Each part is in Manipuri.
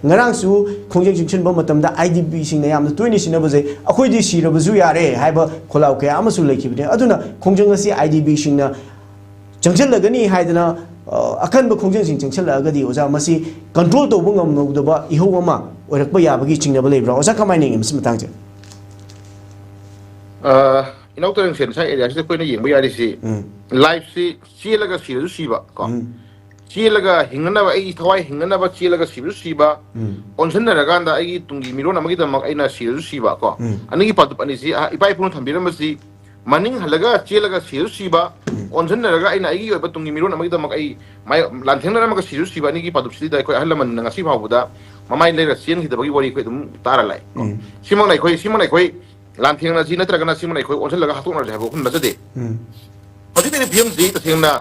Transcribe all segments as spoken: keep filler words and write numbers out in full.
ꯉꯔꯥꯡꯁꯨ ꯈꯣꯡꯖꯪ ꯆꯪꯁꯤꯟꯕ ꯃꯇꯝꯗ ꯑꯥꯏ ꯗꯤ ꯄꯤꯁꯤꯡꯅ ꯌꯥꯝꯅ ꯇꯣꯏꯅ ꯁꯤꯖꯤꯟꯅꯕꯁꯦ "ꯑꯩꯈꯣꯏꯗꯤ ꯁꯤꯔꯕꯁꯨ ꯌꯥꯔꯦ" ꯍꯥꯏꯕ ꯈꯣꯜꯂꯥꯎ ꯀꯌꯥ ꯑꯃꯁꯨ ꯂꯩꯈꯤꯕꯅꯤ꯫ ꯑꯗꯨꯅ ꯈꯣꯡꯖꯪ ꯑꯁꯤ ꯑꯥꯏ ꯗꯤ ꯄꯤꯁꯤꯡꯅ ꯆꯪꯁꯤꯜꯂꯒꯅꯤ ꯍꯥꯏꯗꯅ, ꯑ, ꯑꯀꯟꯕ ꯈꯣꯡꯖꯪꯁꯤꯡ ꯆꯪꯁꯤꯜꯂꯛꯑꯒꯗꯤ, ꯑꯣꯖꯥ, ꯃꯁꯤ ꯀꯟꯇ꯭ꯔꯣꯜ ꯇꯧꯕ ꯉꯝꯂꯧꯗꯕ ꯏꯍꯧ ꯑꯃ ꯑꯣꯏꯔꯛꯄ ꯌꯥꯕꯒꯤ ꯆꯤꯡꯅꯕ ꯂꯩꯕ꯭ꯔꯥ? ꯑꯣꯖꯥ, ꯀꯃꯥꯏꯅ ꯌꯦꯡꯉꯤ ꯃꯁꯤ ꯃꯇꯥꯡꯁꯦ? ꯑ, ꯏꯅꯥꯎ ꯇꯔꯦꯡꯁꯦ, ꯉꯁꯥꯏ ꯑꯦꯔꯤꯌꯥꯁꯤꯗ ꯑꯩꯈꯣꯏꯅ ꯌꯦꯡꯕ ꯌꯥꯔꯤꯁꯤ, ꯎꯝ꯫ ꯂꯥꯏꯐꯁꯤ ꯆꯦꯜꯂꯒ ꯁꯤꯔꯁꯨ ꯁꯤꯕ ꯀꯣ, ꯎꯝ꯫ ꯆꯦꯜꯂꯒ ꯍꯤꯡꯅꯅꯕ, ꯑꯩꯒꯤ ꯊꯋꯥꯏ ꯍꯤꯡꯅꯅꯕ ꯆꯦꯜꯂꯒ ꯁꯤꯕꯁꯨ ꯁꯤꯕ, ꯎꯝ꯫ ꯑꯣꯟꯁꯤꯟꯅꯔꯀꯥꯟꯗ ꯑꯩꯒꯤ ꯇꯨꯡꯒꯤ ꯃꯤꯔꯣꯟ ꯑꯃꯒꯤꯗꯃꯛ ꯑꯩꯅ ꯁꯤꯔꯁꯨ ꯁꯤꯕ ꯀꯣ, ꯎꯝ꯫ ꯑꯅꯤꯒꯤ ꯄꯥꯗꯨꯞ ꯑꯅꯤꯁꯤ, ꯑ, ꯏꯄꯥ ꯏꯄꯨꯅ ꯊꯝꯕꯤꯔꯝꯕꯁꯤ, ꯃꯅꯤꯡ ꯍꯜꯂꯒ ꯆꯦꯜꯂꯒ ꯁꯤꯔꯁꯨ ꯁꯤꯕ, ꯑꯣꯟꯁꯤꯟꯅꯔꯒ ꯑꯩꯅ ꯑꯩꯒꯤ ꯑꯣꯏꯕ ꯇꯨꯡꯒꯤ ꯃꯤꯔꯣꯟ ꯑꯃꯒꯤꯗꯃꯛ ꯑꯩ ꯃꯥꯏ-, ꯂꯥꯟꯊꯦꯡꯅꯔꯝꯃꯒ ꯁꯤꯔꯁꯨ ꯁꯤꯕ ꯑꯅꯤꯒꯤ ꯄꯥꯗꯨꯞꯁꯤꯗ ꯑꯩꯈꯣꯏ ꯑꯍꯜ ꯂꯃꯟꯅ ꯉꯁꯤ ꯐꯥꯎꯕꯗ ꯃꯃꯥꯏ ꯂꯩꯔ ꯆꯦꯟꯈꯤꯗꯕꯒꯤ ꯋꯥꯔꯤ ꯑꯩꯈꯣꯏ ꯑꯗꯨꯝ ꯇꯥꯔ ꯂꯥꯛꯑꯦ ꯀꯣ꯫ ꯎꯝ꯫ ꯁꯤꯃꯛꯅ ꯑꯩꯈꯣꯏ, ꯁꯤꯃꯛꯅ ꯑꯩꯈꯣꯏ ꯂꯥꯟꯊꯦꯡꯅꯁꯤ ꯅꯠꯇ꯭ꯔꯒꯅ ꯁꯤꯃꯛꯅ ꯑꯩꯈꯣꯏ ꯑꯣꯟꯁꯤꯜꯂꯒ ꯍꯥꯠꯇꯣꯛꯅꯔꯁꯤ ꯍꯥꯏꯕ ꯋꯥꯈꯜ ꯅꯠꯆꯗꯦ꯫ ꯎꯝ꯫ ꯍꯧꯖꯤꯛ ꯂꯩꯔꯤꯕ ꯐꯤꯕꯝꯁꯤ ꯇꯁꯦꯡꯅ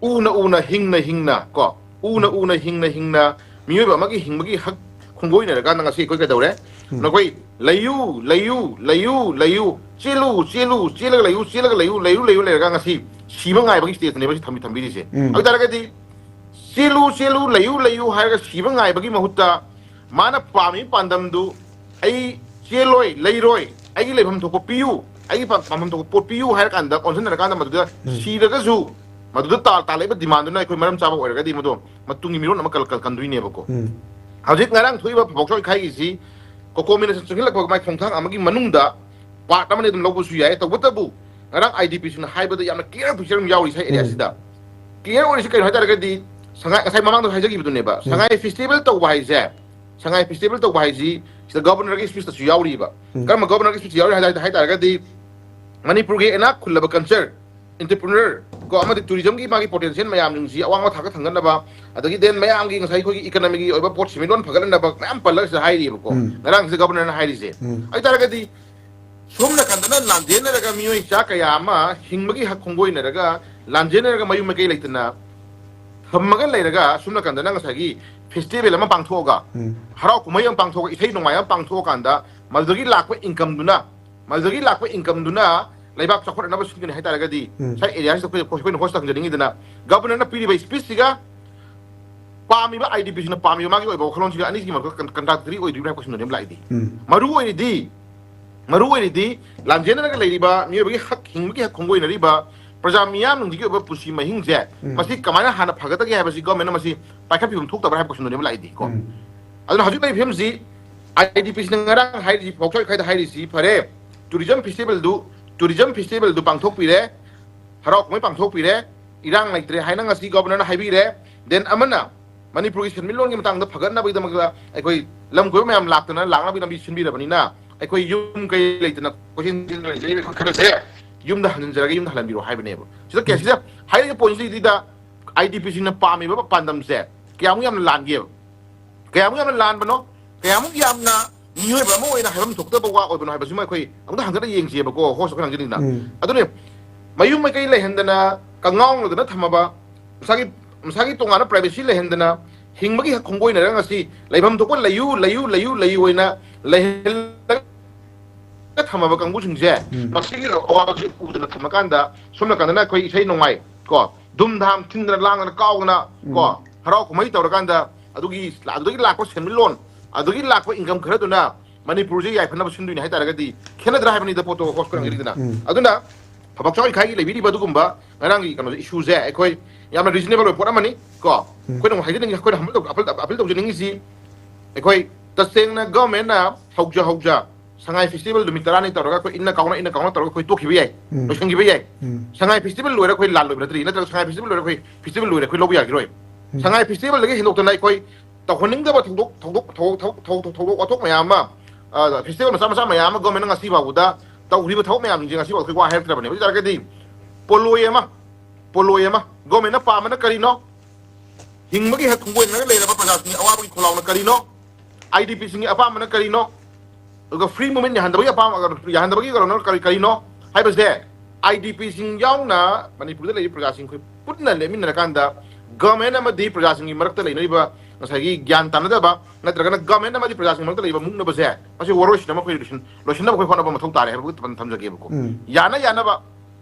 ꯎꯅ ꯎꯅ, ꯍꯤꯡꯅ ꯍꯤꯡꯅ ꯀꯣ, ꯎꯅ ꯎꯅ, ꯍꯤꯡꯅ ꯍꯤꯡꯅ ꯃꯤꯑꯣꯏꯕ ꯑꯃꯒꯤ ꯍꯤꯡꯕꯒꯤ ꯍꯛ ꯈꯣꯡꯒꯣꯏꯅꯔꯀꯥꯟꯗ ꯉꯁꯤ ꯑꯩꯈꯣꯏ ꯀꯩꯗꯧꯔꯦ? ꯎꯝ꯫ ꯅꯈꯣꯏ ꯂꯩꯌꯨ, ꯂꯩꯌꯨ, ꯂꯩꯌꯨ, ꯂꯩꯌꯨ, ꯆꯦꯜꯂꯨ, ꯆꯦꯜꯂꯨ, ꯆꯦꯜꯂꯒ ꯂꯩꯌꯨ, ꯆꯦꯜꯂꯒ ꯂꯩꯌꯨ, ꯂꯩꯌꯨ, ꯂꯩꯌꯨ ꯂꯩꯔꯒ ꯉꯁꯤ ꯁꯤꯕ ꯉꯥꯏꯕꯒꯤ ꯁ꯭ꯇꯦꯖꯇꯅꯦꯕ ꯁꯤ ꯊꯝꯕꯤ-, ꯊꯝꯕꯤꯔꯤꯁꯦ꯫ ꯎꯝ꯫ ꯑꯗꯨ ꯇꯥꯔꯒꯗꯤ ꯆꯦꯜꯂꯨ, ꯆꯦꯜꯂꯨ, ꯂꯩꯌꯨ, ꯂꯩꯌꯨ ꯍꯥꯏꯔꯒ ꯁꯤꯕ ꯉꯥꯏꯕꯒꯤ ꯃꯍꯨꯠꯇ ꯃꯥꯅ ꯄꯥꯝꯃꯤ ꯄꯥꯟꯗꯝꯗꯨ, "ꯑꯩ ꯆꯦꯜꯂꯣꯏ, ꯂꯩꯔꯣꯏ, ꯑꯩꯒꯤ ꯂꯩꯐꯝ ꯊꯣꯛꯄ ꯄꯤꯌꯨ, ꯑꯩꯒꯤ ꯄꯥꯝ-, ꯄꯥꯝꯐꯝ ꯊꯣꯛꯄ ꯄꯣꯠ ꯄꯤꯌꯨ" ꯍꯥꯏꯔ ꯀꯥꯟꯗ ꯑꯣꯟꯁꯤꯟꯅꯔꯀꯥꯟꯗ ꯃꯗꯨꯗ ꯎꯝ꯫ ꯁꯤꯔꯒꯁꯨ ꯃꯗꯨꯗ ꯇꯥ-, ꯇꯥꯜꯂꯛꯏꯕ ꯗꯤꯃꯥꯟꯗꯨꯅ ꯑꯩꯈꯣꯏ ꯃꯔꯝ ꯆꯥꯕ ꯑꯣꯏꯔꯒꯗꯤ ꯃꯗꯨ ꯃꯇꯨꯡꯒꯤ ꯃꯤꯔꯣꯟ ꯑꯃ ꯀꯜ-, ꯀꯜ-, ꯀꯟꯗꯣꯏꯅꯦꯕꯀꯣ꯫ ꯎꯝ꯫ ꯍꯧꯖꯤꯛ ꯉꯔꯥꯡ ꯊꯣꯛꯏꯕ ꯐꯥꯎꯕ ꯏꯈꯥꯏꯒꯤꯁꯤ ꯀꯣꯀꯣꯃꯤꯅ ꯆꯪꯁꯤꯜꯂꯛꯄ ꯃꯥꯏ ꯈꯣꯡꯊꯥꯡ ꯑꯃꯒꯤ ꯃꯅꯨꯡꯗ ꯄꯥꯔꯠ ꯑꯃꯅꯤ ꯑꯗꯨꯝ ꯂꯧꯕꯁꯨ ꯌꯥꯏ꯫ ꯇꯧꯕꯇꯕꯨ ꯉꯔꯥꯡ ꯑꯥꯏ ꯗꯤ ꯄꯤꯁꯤꯡꯅ ꯍꯥꯏꯕꯗ ꯌꯥꯝꯅ ꯀ꯭ꯂꯤꯌꯥꯔ ꯄꯤꯛꯆꯔ ꯑꯃ ꯌꯥꯎꯔꯤ ꯁꯥꯏ ꯎꯝ꯫ ꯑꯦꯔꯤꯌꯥꯁꯤꯗ꯫ ꯀ꯭ꯂꯤꯌꯥꯔ ꯑꯣꯏꯔꯤꯁꯤ ꯀꯩꯅꯣ ꯍꯥꯏꯇꯥꯔꯒꯗꯤ ꯁꯉꯥꯏ, ꯉꯁꯥꯏ ꯃꯃꯥꯡꯗ ꯍꯥꯏꯖꯈꯤꯕꯗꯨꯅꯦꯕ, ꯎꯝ꯫ ꯁꯉꯥꯏ ꯐꯦꯁꯇꯤꯚꯦꯜ ꯇꯧꯕ ꯍꯥꯏꯁꯦ, ꯁꯉꯥꯏ ꯐꯦꯁꯇꯤꯚꯦꯜ ꯇꯧꯕ ꯍꯥꯏꯁꯤ ꯁꯤꯗ ꯒꯕꯔꯅꯔꯒꯤ ꯁ꯭ꯄꯤꯆꯇꯁꯨ ꯌꯥꯎꯔꯤꯕ꯫ ꯎꯝ꯫ ꯀꯔꯝꯕ ꯒꯕꯔꯅꯔꯒꯤ ꯁ꯭ꯄꯤꯆ ꯌꯥꯎꯔꯤ ꯍꯥꯏ-, ꯍꯥꯏ ꯇꯥꯔꯒꯗꯤ ꯃꯅꯤꯄꯨꯔꯒꯤ ꯏꯅꯥꯛ ꯈꯨꯜꯂꯕ ꯀꯜꯆꯔ, ꯑꯦꯟꯇꯔꯄ꯭ꯔꯤꯅꯔ ꯀꯣ, ꯑꯃꯗꯤ ꯇꯨꯔꯤꯖꯝꯒꯤ ꯃꯥꯒꯤ ꯄꯣꯇꯦꯟꯁꯤꯌꯦꯜ ꯃꯌꯥꯝꯁꯤꯡꯁꯤ ꯑꯋꯥꯡꯕ ꯊꯥꯛꯇ ꯊꯥꯡꯒꯠꯅꯕ, ꯑꯗꯒꯤ ꯗꯦꯟ ꯃꯌꯥꯝꯒꯤ ꯉꯁꯥꯏ ꯑꯩꯈꯣꯏꯒꯤ ꯏꯀꯅꯃꯤꯒꯤ ꯑꯣꯏꯕ ꯄꯣꯠ ꯁꯦꯟꯃꯤꯠꯂꯣꯟ ꯐꯒꯠꯍꯟꯅꯕ ꯃꯌꯥꯝ ꯄꯜꯂꯒ ꯁꯤꯗ ꯍꯥꯏꯔꯤꯕꯀꯣ꯫ ꯎꯝ꯫ ꯉꯔꯥꯡꯁꯤꯗ ꯒꯕꯔꯅꯔꯅ ꯍꯥꯏꯔꯤꯁꯦ꯫ ꯎꯝ꯫ ꯑꯗꯨ ꯇꯥꯔꯒꯗꯤ ꯁꯣꯝ ꯅꯥꯀꯟꯗꯅ ꯂꯥꯟꯖꯦꯟꯅꯔꯒ ꯃꯤꯑꯣꯏ ꯆꯥ ꯀꯌꯥ ꯑꯃ ꯍꯤꯡꯕꯒꯤ ꯍꯛ ꯈꯣꯡꯒꯣꯏꯅꯔꯒ ꯂꯥꯟꯖꯦꯟꯅꯔꯒ ꯃꯌꯨꯝ ꯃꯀꯩ ꯂꯩꯇꯅ ꯊꯝꯃꯒ ꯂꯩꯔꯒ ꯁꯣꯝ ꯅꯥꯀꯟꯗꯅ ꯉꯁꯥꯏꯒꯤ ꯐꯦꯁꯇꯤꯚꯦꯜ ꯑꯃ ꯄꯥꯡꯊꯣꯛꯑꯒ, ꯎꯝ꯫ ꯍꯔꯥꯎ ꯀꯨꯝꯍꯩ ꯑꯃ ꯄꯥꯡꯊꯣꯛꯑꯒ, ꯏꯁꯩ ꯅꯣꯡꯃꯥꯏ ꯑꯃ ꯄꯥꯡꯊꯣꯛꯑꯀꯥꯟꯗ ꯃꯗꯨꯗꯒꯤ ꯂꯥꯛꯄ ꯏꯟꯀꯝꯗꯨꯅ, ꯃꯗꯨꯗꯒꯤ ꯂꯥꯛꯄ ꯏꯟꯀꯝꯗꯨꯅ ꯂꯩꯕꯥꯛ ꯆꯥꯎꯈꯠꯅꯅꯕ ꯁꯤꯟꯒꯅꯤ ꯍꯥꯏ ꯇꯥꯔꯒꯗꯤ, ꯎꯝ꯫ ꯁꯥꯏ ꯑꯦꯔꯤꯌꯥꯁꯤꯗ ꯑꯩꯈꯣꯏ, ꯑꯩꯈꯣꯏꯅ ꯍꯣꯁ ꯇꯧꯖꯅꯤꯡꯉꯤꯗꯅ ꯒꯕꯔꯅꯔꯅ ꯄꯤꯔꯤꯕ ꯁ꯭ꯄꯤꯆꯁꯤꯒ ꯄꯥꯝꯃꯤꯕ, ꯑꯥꯏ ꯗꯤ ꯄꯤꯁꯤꯡꯅ ꯄꯥꯝꯃꯤꯕ ꯃꯥꯒꯤ ꯑꯣꯏꯕ ꯋꯥꯈꯜꯂꯣꯟꯁꯤꯒ ꯑꯅꯤꯁꯤꯒꯤ ꯃꯔꯛꯇ ꯀꯟ-, ꯀꯟꯇ꯭ꯔꯥꯗꯤꯛꯇꯔꯤ ꯑꯣꯏꯗ꯭ꯔꯤꯕ꯭ꯔꯥ ꯍꯥꯏꯕ ꯀꯣꯏꯁꯟꯗꯨꯅꯦꯕ ꯂꯥꯛꯏꯗꯤ꯫ ꯎꯝ꯫ ꯃꯔꯨ ꯑꯣꯏꯔꯤꯗꯤ, ꯃꯔꯨ ꯑꯣꯏꯔꯤꯗꯤ ꯂꯥꯟꯖꯦꯟꯅꯔꯒ ꯂꯩꯔꯤꯕ ꯃꯤꯑꯣꯏꯕꯒꯤ ꯍꯛ, ꯍꯤꯡꯕꯒꯤ ꯍꯛ ꯈꯣꯡꯒꯣꯏꯅꯔꯤꯕ ꯄ꯭ꯔꯖꯥ ꯃꯤꯌꯥꯝꯁꯤꯡꯁꯤꯒꯤ ꯑꯣꯏꯕ ꯄꯨꯟꯁꯤ ꯃꯍꯤꯡꯁꯦ, ꯎꯝ꯫ ꯃꯁꯤ ꯀꯃꯥꯏꯅ ꯍꯥꯟꯅ ꯐꯒꯗꯒꯦ ꯍꯥꯏꯕꯁꯤ ꯒꯚꯔꯟꯃꯦꯟꯅ ꯃꯁꯤ ꯄꯥꯏꯈꯠꯄꯤꯐꯝ ꯊꯣꯛꯇꯕ꯭ꯔꯥ ꯍꯥꯏꯕ ꯀꯣꯏꯁꯟꯗꯨꯅꯦꯕ ꯂꯥꯛꯏꯗꯤ ꯀꯣ꯫ ꯎꯝ꯫ ꯑꯗꯨꯅ ꯍꯧꯖꯤꯛ ꯂꯩꯔꯤꯕ ꯐꯤꯕꯝꯁꯤ, ꯑꯥꯏ ꯗꯤ ꯄꯤꯁꯤꯅ ꯉꯔꯥꯡ ꯍꯥꯏꯔꯤꯁꯤ, ꯐꯥꯎꯁꯣꯏ ꯈꯥꯏꯗ ꯍꯥꯏꯔꯤꯁꯤ, ꯐꯔꯦ, ꯇꯨꯔꯤꯖꯝ ꯐꯦꯁꯇꯤꯚꯦꯜꯗꯨ, ꯇꯨꯔꯤꯖꯝ ꯐꯦꯁꯇꯤꯚꯦꯜꯗꯨ ꯄꯥꯡꯊꯣꯛꯄꯤꯔꯦ, ꯍꯔꯥꯎ ꯀꯨꯝꯍꯩ ꯄꯥꯡꯊꯣꯛꯄꯤꯔꯦ, ꯏꯔꯥꯡ ꯂꯩꯇ꯭ꯔꯦ ꯍꯥꯏꯅ ꯉꯁꯤ ꯒꯚꯔꯅꯔꯅ ꯍꯥꯏꯕꯤꯔꯦ꯫ Then ꯑꯃꯅ, ꯃꯅꯤꯄꯨꯔꯒꯤ ꯁꯦꯟꯃꯤꯠꯂꯣꯟꯒꯤ ꯃꯇꯥꯡꯗ ꯐꯒꯠꯅꯕꯒꯤꯗꯃꯛꯇ ꯑꯩꯈꯣꯏ ꯂꯝ ꯀꯣꯏꯕ ꯃꯌꯥꯝ ꯂꯥꯛꯇꯅ ꯂꯥꯛꯅꯕꯒꯤ ꯂꯝꯕꯤ ꯁꯤꯟꯕꯤꯔꯕꯅꯤꯅ, ꯑꯩꯈꯣꯏ ꯌꯨꯝ ꯀꯩ ꯂꯩꯇꯅ ꯀꯣꯏꯆꯦꯟ ꯆꯦꯟꯗꯨꯅ ꯂꯩꯖꯔꯤꯕ ꯑꯩꯈꯣꯏ ꯈꯔꯁꯦ ꯌꯨꯝꯗ ꯍꯟꯖꯤꯟꯖꯔꯒ ꯌꯨꯝꯗ ꯍꯜꯍꯟꯕꯤꯔꯣ ꯍꯥꯏꯕꯅꯦꯕ꯫ ꯁꯤꯗ ꯀꯦ-, ꯁꯤꯗ ꯍꯥꯏꯔꯤꯕ ꯄꯣꯏꯟꯁꯤꯗ ꯑꯥꯏ ꯗꯤ ꯄꯤꯁꯤꯡꯅ ꯄꯥꯝꯃꯤꯕ ꯄꯥꯟꯗꯝꯁꯦ ꯀꯌꯥꯃꯨꯛ ꯌꯥꯝꯅ ꯂꯥꯟꯒꯦꯕ? ꯀꯌꯥꯃꯨꯛ ꯌꯥꯝꯅ ꯂꯥꯟꯕꯅꯣ? ꯀꯌꯥꯃꯨꯛ ꯌꯥꯝꯅ ꯃꯤꯑꯣꯏꯕ ꯑꯃ ꯑꯣꯏꯅ ꯍꯥꯏꯐꯝ ꯊꯣꯛꯇꯕ ꯋꯥ ꯑꯣꯏꯕꯅꯣ ꯍꯥꯏꯕꯁꯤꯃ ꯑꯩꯈꯣꯏ ꯑꯃꯨꯛꯇ ꯍꯪꯒꯠꯅ ꯌꯦꯡꯁꯦꯕꯀꯣ, ꯍꯣꯁ ꯑꯩꯈꯣꯏ ꯍꯪꯖꯅꯤꯡꯗꯅ꯫ ꯎꯝ꯫ ꯑꯗꯨꯅꯦ, ꯃꯌꯨꯝ ꯃꯀꯩ ꯂꯩꯍꯟꯗꯅ, ꯀꯉꯥꯎꯅꯗꯅ ꯊꯝꯃꯕ, ꯃꯁꯥꯒꯤ, ꯃꯁꯥꯒꯤ ꯇꯣꯉꯥꯟꯕ ꯄ꯭ꯔꯥꯏꯚꯦꯁꯤ ꯂꯩꯍꯟꯗꯅ, ꯍꯤꯡꯕꯒꯤ ꯍꯛ ꯈꯣꯡꯒꯣꯏꯅꯔꯒ ꯉꯁꯤ ꯂꯩꯐꯝ ꯊꯣꯛꯄ ꯂꯩꯌꯨ, ꯂꯩꯌꯨ, ꯂꯩꯌꯨ, ꯂꯩꯌꯨ ꯑꯣꯏꯅ ꯂꯩꯍꯜꯂꯒ ꯊꯝꯃꯕ ꯀꯥꯡꯕꯨꯁꯤꯡꯁꯦ, ꯎꯝ꯫ ꯃꯁꯤꯒꯤ ꯑꯋꯥꯕꯁꯤ ꯎꯗꯅ ꯊꯝꯃꯀꯥꯟꯗ, ꯁꯣꯝ ꯅꯥꯀꯟꯗꯅ ꯑꯩꯈꯣꯏ ꯏꯁꯩ ꯅꯣꯡꯃꯥꯏ ꯀꯣ, ꯙꯨꯝ ꯙꯥꯝ ꯊꯤꯟꯗꯅ ꯂꯥꯡꯗꯅ ꯀꯥꯎꯗꯅ ꯀꯣ, ꯎꯝ꯫ ꯍꯔꯥꯎ ꯀꯨꯝꯍꯩ ꯇꯧꯔꯀꯥꯟꯗ, ꯑꯗꯨꯒꯤ, ꯑꯗꯨꯗꯒꯤ ꯂꯥꯛꯄ ꯁꯦꯟꯃꯤꯠꯂꯣꯟ, ꯑꯗꯨꯗꯒꯤ ꯂꯥꯛꯄ ꯏꯟꯀꯝ ꯈꯔꯗꯨꯅ ꯃꯅꯤꯄꯨꯔꯁꯦ ꯌꯥꯏꯐꯅꯕ ꯁꯤꯟꯗꯣꯏꯅꯤ ꯍꯥꯏꯇꯥꯔꯒꯗꯤ, ꯈꯦꯠꯅꯗ꯭ꯔꯥ ꯍꯥꯏꯕꯅꯤꯗ ꯄꯣꯠꯇꯣ, ꯍꯣꯁ ꯎꯝ, ꯈꯣꯏꯔꯝꯒꯤꯗꯅ꯫ ꯎꯝ꯫ ꯑꯗꯨꯅ ꯊꯕꯛ ꯆꯥꯎꯈꯥꯏꯒꯤ ꯂꯩꯕꯤꯔꯤꯕ ꯑꯗꯨꯒꯨꯝꯕ ꯉꯔꯥꯡꯒꯤ ꯀꯩꯅꯣꯁꯦ, ꯏꯁꯨꯁꯦ ꯑꯩꯈꯣꯏ ꯌꯥꯝꯅ ꯔꯤꯖꯅꯦꯕꯜ ꯑꯣꯏꯕ ꯄꯣꯠ ꯑꯃꯅꯤ ꯀꯣ꯫ ꯎꯝ꯫ ꯑꯩꯈꯣꯏꯅ ꯑꯃꯨꯛ ꯍꯥꯏꯖꯅꯤꯡꯉꯤ, ꯑꯩꯈꯣꯏꯅ ꯍꯝꯕꯜ ꯇꯧ-, ꯑꯄꯤꯜ, ꯑꯄꯤꯜ ꯇꯧꯖꯅꯤꯡꯉꯤꯁꯤ, ꯑꯩꯈꯣꯏ ꯇꯁꯦꯡꯅ ꯒꯚꯔꯟꯃꯦꯟꯅ ꯍꯧꯖ ꯍꯧꯖ ꯁꯉꯥꯏ ꯐꯦꯁꯇꯤꯚꯦꯜ ꯅꯨꯃꯤꯠ ꯇꯔꯥꯅꯤ ꯇꯧꯔꯒ ꯑꯩꯈꯣꯏ ꯏꯟꯅ ꯀꯥꯎꯅ, ꯏꯟꯅ ꯀꯥꯎꯅ ꯇꯧꯔꯒ ꯑꯩꯈꯣꯏ ꯇꯣꯛꯈꯤꯕ ꯌꯥꯏ, ꯎꯝ꯫ ꯂꯣꯏꯁꯤꯟꯈꯤꯕ ꯌꯥꯏ꯫ ꯎꯝ꯫ ꯁꯉꯥꯏ ꯐꯦꯁꯇꯤꯚꯦꯜ ꯂꯣꯏꯔ ꯑꯩꯈꯣꯏ ꯂꯥꯟ ꯂꯣꯏꯕ ꯅꯠꯇ꯭ꯔꯤ, ꯅꯠꯇ꯭ꯔꯒ ꯁꯉꯥꯏ ꯐꯦꯁꯇꯤꯚꯦꯜ ꯂꯣꯏꯔ ꯑꯩꯈꯣꯏ ꯐꯦꯁꯇꯤꯚꯦꯜ ꯂꯣꯏꯔꯦ ꯑꯩꯈꯣꯏ ꯂꯧꯕ ꯌꯥꯈꯤꯔꯣꯏ꯫ ꯎꯝ꯫ ꯁꯉꯥꯏ ꯐꯦꯁꯇꯤꯚꯦꯜꯗꯒꯤ ꯍꯦꯟꯗꯣꯛꯇꯅ ꯑꯩꯈꯣꯏ ꯇꯧꯍꯟꯅꯤꯡꯗꯕ ꯊꯧꯗꯣꯛ, ꯊꯧꯗꯣꯛ, ꯊꯧ-, ꯊꯧ-, ꯊꯧ-, ꯊꯧꯗꯣꯛ ꯋꯥꯊꯣꯛ ꯃꯌꯥꯝ ꯑꯃ, ꯑ, ꯐꯦꯁꯇꯤꯚꯦꯜ ꯃꯆꯥ ꯃꯆꯥ ꯃꯌꯥꯝ ꯑꯃ ꯒꯣꯔꯃꯦꯟꯅ ꯉꯁꯤ ꯐꯥꯎꯕꯗ ꯇꯧꯈ꯭ꯔꯤꯕ ꯊꯕꯛ ꯃꯌꯥꯝꯁꯤꯡꯁꯦ ꯉꯁꯤ ꯐꯥꯎ ꯑꯩꯈꯣꯏ ꯋꯥ ꯍꯥꯏꯔꯛꯇ꯭ꯔꯕꯅꯦꯕ꯫ ꯑꯗꯨ ꯑꯣꯏ ꯇꯥꯔꯒꯗꯤ ꯄꯣꯂꯣꯏ ꯑꯃ, ꯄꯣꯂꯣꯏ ꯑꯃ ꯒꯣꯔꯃꯦꯟꯅ ꯄꯥꯝꯕꯅ ꯀꯔꯤꯅꯣ? ꯍꯤꯡꯕꯒꯤ ꯍꯛ ꯈꯣꯡꯒꯣꯏꯅꯔꯒ ꯂꯩꯔꯕ ꯄ꯭ꯔꯖꯥꯁꯤꯡꯒꯤ ꯑꯋꯥꯕꯒꯤ ꯈꯣꯜꯂꯥꯎꯅ ꯀꯔꯤꯅꯣ? ꯑꯥꯏ ꯗꯤ ꯄꯤꯁꯤꯡꯒꯤ ꯑꯄꯥꯝꯕꯅ ꯀꯔꯤꯅꯣ? ꯑꯗꯨꯒ ꯐ꯭ꯔꯤ ꯃꯨꯚꯃꯦꯟ ꯌꯥꯍꯟꯗꯕꯒꯤ ꯑꯄꯥꯝꯕ, ꯌꯥꯍꯟꯗꯕꯒꯤ ꯀꯩꯅꯣ ꯀꯔꯤ, ꯀꯔꯤꯅꯣ ꯍꯥꯏꯕꯁꯦ, ꯑꯥꯏ ꯗꯤ ꯄꯤꯁꯤꯡ ꯌꯥꯎꯅ ꯃꯅꯤꯄꯨꯔꯗ ꯂꯩꯔꯤꯕ ꯄ꯭ꯔꯖꯥꯁꯤꯡ ꯑꯩꯈꯣꯏ ꯄꯨꯟꯅ ꯂꯦꯞꯃꯤꯟꯅꯔꯀꯥꯟꯗ ꯒꯚꯔꯟꯃꯦꯟ ꯑꯃꯗꯤ ꯄ꯭ꯔꯖꯥꯁꯤꯡꯒꯤ ꯃꯔꯛꯇ ꯂꯩꯅꯔꯤꯕ ꯉꯁꯥꯏꯒꯤ ꯒ꯭ꯌꯥꯟ ꯇꯥꯅꯗꯕ ꯅꯠꯇ꯭ꯔꯒꯅ ꯒꯚꯔꯟꯃꯦꯟ ꯑꯃꯗꯤ ꯄ꯭ꯔꯖꯥꯁꯤꯡꯒꯤ ꯃꯔꯛꯇ ꯂꯩꯕ ꯃꯨꯛꯅꯕꯁꯦ, ꯃꯁꯤ ꯋꯥꯔꯣꯏꯁꯤꯟꯅꯕ ꯑꯩꯈꯣꯏ ꯂꯣꯏꯁꯤꯟ-, ꯂꯣꯏꯁꯤꯟꯅꯕ ꯑꯩꯈꯣꯏ ꯍꯣꯠꯅꯕ ꯃꯊꯧ ꯇꯥꯔꯦ ꯍꯥꯏꯕ ꯊꯝꯖꯒꯦꯕꯀꯣ꯫ ꯎꯝ꯫ ꯌꯥꯅ ꯌꯥꯅꯕ,